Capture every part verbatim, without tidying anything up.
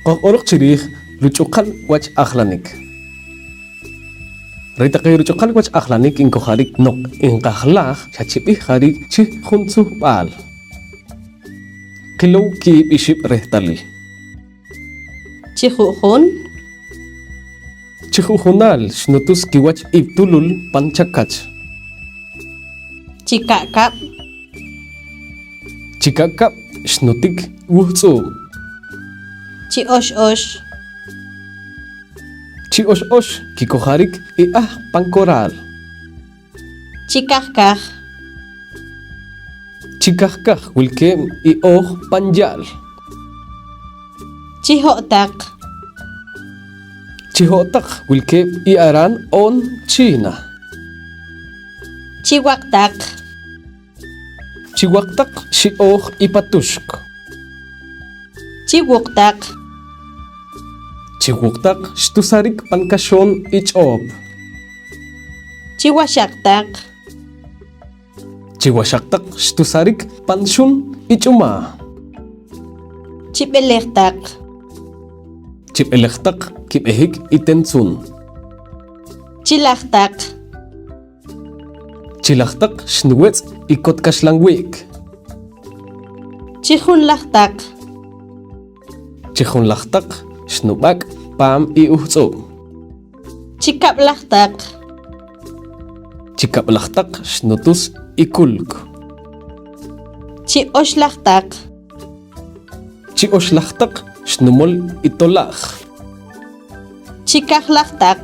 Qojq'oroq chi riij ruch'uqal wach ajlanik. Re' taqe ruch'uqal wach ajlanik inkojarik noq inqajlaj xa chib'ih jariik chi juntzuhb'al. Qilow ki'ib' ixib' rehtalil. Chi ju'jun. Chi ju'junal xnutus kiwach i tulul pan chakach. Chi ka'kab'. Chi ka'kab' xnutik wuhtz'uub'. Chi oxox. Chi oxox kikojarik i ahq pan koraal. Chi kajkaj. Chi kajkaj wilkeeb' i ooj pan ya'l. Chi ho'taq. Chi ho'taq wilkeeb' i araan oon chiina. Chi waqtaq. Chi waqtaq xi'ooj i patuxk. Chi wuqtaq. Chi wuqtaq xtusarik pan kaxoon i ch'oop. Chi waxaqtaq. Chi waxaqtaq xtusarik pan xun i ch'umaa. Chi b'elejtaq. Chi b'elejtaq kib'ehik i tentzun. Chi lajtaq. Chi lajtaq xnuwetz' i kot kaxlan wi'k. Chi junlajtaq. Chi junlajtaq xnub'ak' paam i uhtz'uub'. Chi kab'lajtaq. Chi kab'lajtaq xnutus i kulk. Chi oxlajtaq. Chi oxlajtaq xnumol i tola'j. Chi kajlajtaq.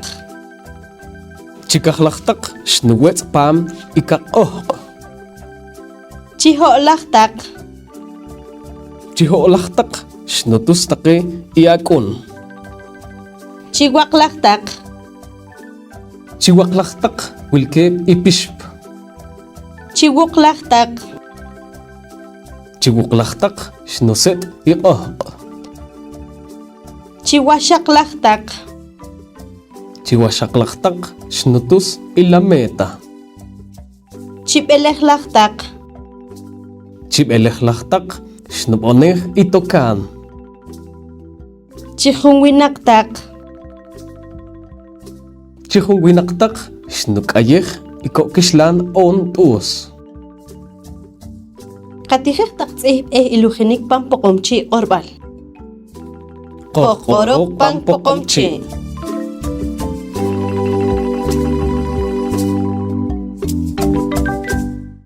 Chi kajlajtaq xnuwetz' paam i kaq'ohq'. Chi ho'lajtaq. Chi ho'lajtaq xnutus taqe i ak'un. Chi waqlajtaq. Chi waqlajtaq wilkeeb' i pixp. Chi wuqlajtaq. Chi wuqlajtaq xnuset' i q'ohq'. Chi waxaqlajtaq. Chi waxaqlajtaq xnutus i lameta. Chi b'elejlajtaq. Chi b'elejlajtaq xnub'onej i tokaan. Chi junwinaqtaq. Chi junwinaqtaq xnuk'ayej i ko' kixlaan oon t'uus. Qatijej taq tz'ihb' eh ilujinik pan Poqomchi' q'orb'al. Qojq'oroq pan Poqomchi'.